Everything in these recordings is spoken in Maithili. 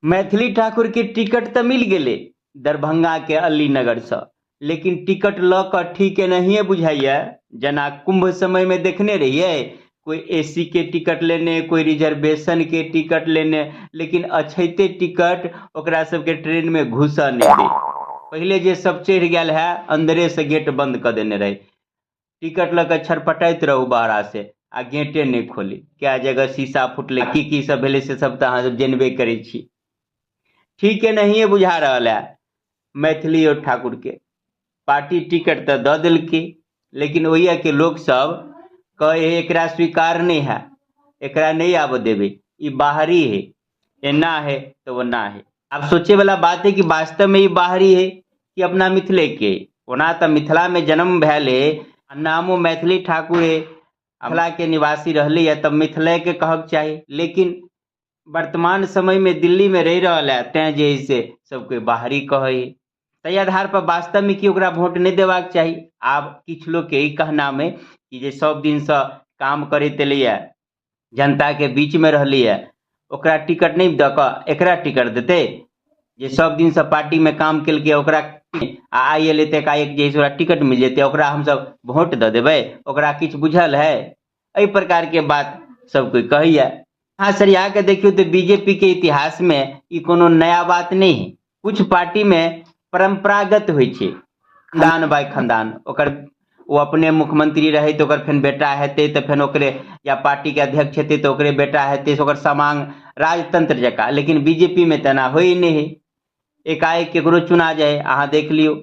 मैथिली ठाकुर के टिकट तऽ मिल गेलै दरभंगा के अलीनगर सँ, लेकिन टिकट लऽ कऽ ठीक एनाहिए बुझाइया जेना कुंभ समय में देखने रहियै, कोई एसी के टिकट लेने, कोई रिजर्वेशन के टिकट लेने, लेकिन अछैते टिकट ओकरा सबके ट्रेन में घुसऽ नहि दै। पहिले जे सब चढ़ि गेल है अंदरे से गेट बंद कऽ देने रहै। टिकट लऽ कऽ छटपटाइत रहू बहरा से आ गेटे नहि खोली। कए जगह शीशा फुटलै, की की सब भेलै से सब तऽ अहाँ सब जनबे करै छी। ठीक नहिए बुझा रहल है मैथिली और ठाकुर के। पार्टी टिकट तऽ दऽ देलकै, लेकिन ओहिया के लोक सब कहे एकरा स्वीकार नहीं है, एकरा नहीं आबऽ देबै, ई बाहरी है, एना है तो ओना है। आब सोचे वाला बात है कि वास्तव में ई बाहरी है कि अपना मिथिले के। ओना तऽ मिथिला में जन्म भेल है, नामो मैथिली ठाकुर है, मिथिला के निवासी रहले है तब मिथिले के कहक चाही, लेकिन वर्तमान समय में दिल्ली में रह रहल है तैं जे है से सब कोई बाहरी कहै है। ताहि आधार पर वास्तव में की ओकरा वोट नहीं देबाक चाही। आब किछु लोग के ई कहना में कि जे सब दिन से काम करैत एलैया, जनता के बीच में रहलैया, ओकरा टिकट नहीं दऽ कऽ एकरा टिकट देतै जे सब दिन से पार्टी में काम केलकै ओकरा, आ आइ एलै तऽ एकाएक जे है से ओकरा टिकट मिल जेतै, ओकरा हमसब वोट दऽ देबै, ओकरा किछु बुझल है? एहि प्रकार के बात सब कोई कहैया। अहाँ सरिया के देखियौ तऽ बीजेपी के इतिहास में ई कोनो नया बात नहीं है। कुछ पार्टी में परंपरागत होइ छै, खानदान बाय खानदान, ओकर ओ अपने मुख्यमंत्री रहै तऽ ओकर फेर बेटा हेतै, तऽ फेर ओकरे, या पार्टी के अध्यक्ष हेतै तऽ ओकरे बेटा हेतै, ओकर समांग राजतंत्र जकाँ। लेकिन बीजेपी में तेना होइ नहि है, एकाएक केकरो चुना जाय। अहाँ देख लियौ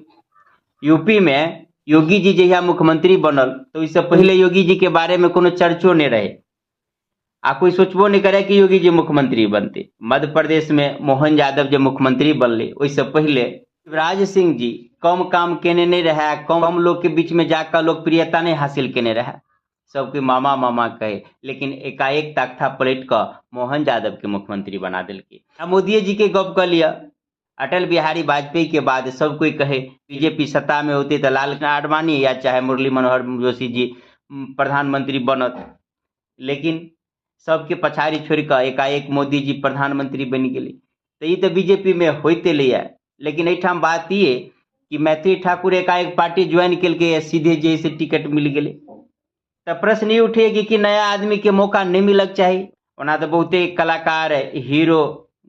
यूपी में योगी जी जहिया मुख्यमंत्री बनल तऽ ओहिसँ पहिले योगी जी के बारे में कोनो चर्चो नहि रहै आ कोई सोचबो नहीं करे कि योगी जी मुख्यमंत्री बनते। मध्य प्रदेश में मोहन यादव जे मुख्यमंत्री बनले ओहिसँ पहिले शिवराज सिंह जी कम काम केने नहीं रहे, कम लोग के बीच में जाकर लोकप्रियता नहीं हासिल केने रहे, सबके मामा मामा कहे, लेकिन एकाएक तख्ता पलट कऽ मोहन यादव के मुख्यमंत्री बना देलकै। आ मोदिये जी के गप कऽ लिअ, अटल बिहारी वाजपेयी के बाद सब कोई कहे बीजेपी सत्ता में होते तऽ लाल कृष्ण आडवाणी या चाहे मुरली मनोहर जोशी जी प्रधानमंत्री बनत, लेकिन सबके पछाड़ी छोड़ि कऽ एकाएक मोदी जी प्रधानमंत्री बनि गेलै। तऽ ई तऽ बीजेपी में होइत एलैया। लेकिन एहिठाम बात ई अइ कि मैथिली ठाकुर एकाएक पार्टी ज्वाइन केलकै, सीधे जे है से टिकट मिल गेलै। तऽ प्रश्न ई उठैया कि नया आदमी के मौका नहि मिलक चाही? ओना तऽ बहुते कलाकार, हीरो,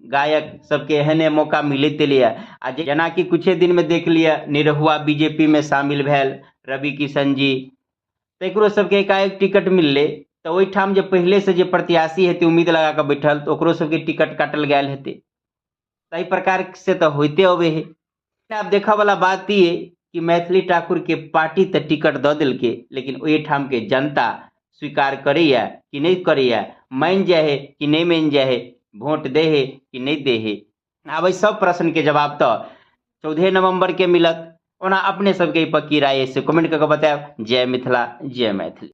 गायक सबके एहने मौका मिलैत एलैया। आ जेनाकि कुछे दिन में देख लिअ निरहुआ बीजेपी में शामिल भेल, रवि किशन जी, तऽ एकरो सबके एकाएक टिकट मिललै तऽ ओहिठाम जे पहिले से जे प्रत्याशी हेतै उम्मीद लगा कऽ बैठल तऽ ओकरो सबके टिकट काटल गेल हेतै। ताहि प्रकार से तऽ होइते अबै है। आब देखऽ वाला बात ई है कि मैथिली ठाकुर के पार्टी तऽ टिकट दऽ देलकै, लेकिन ओहिठाम के जनता स्वीकार करैया कि नहि करैया, मानि जाइ है कि नहि मानि जाइ है, वोट दै है कि नहि दै है। आब एहि सब प्रश्न के जवाब तऽ 14 नवंबर के मिलत। ओना अपने सबके एहि पर की राय है से कमेंट कऽ के बतायब। जय मिथिला, जय मैथिली।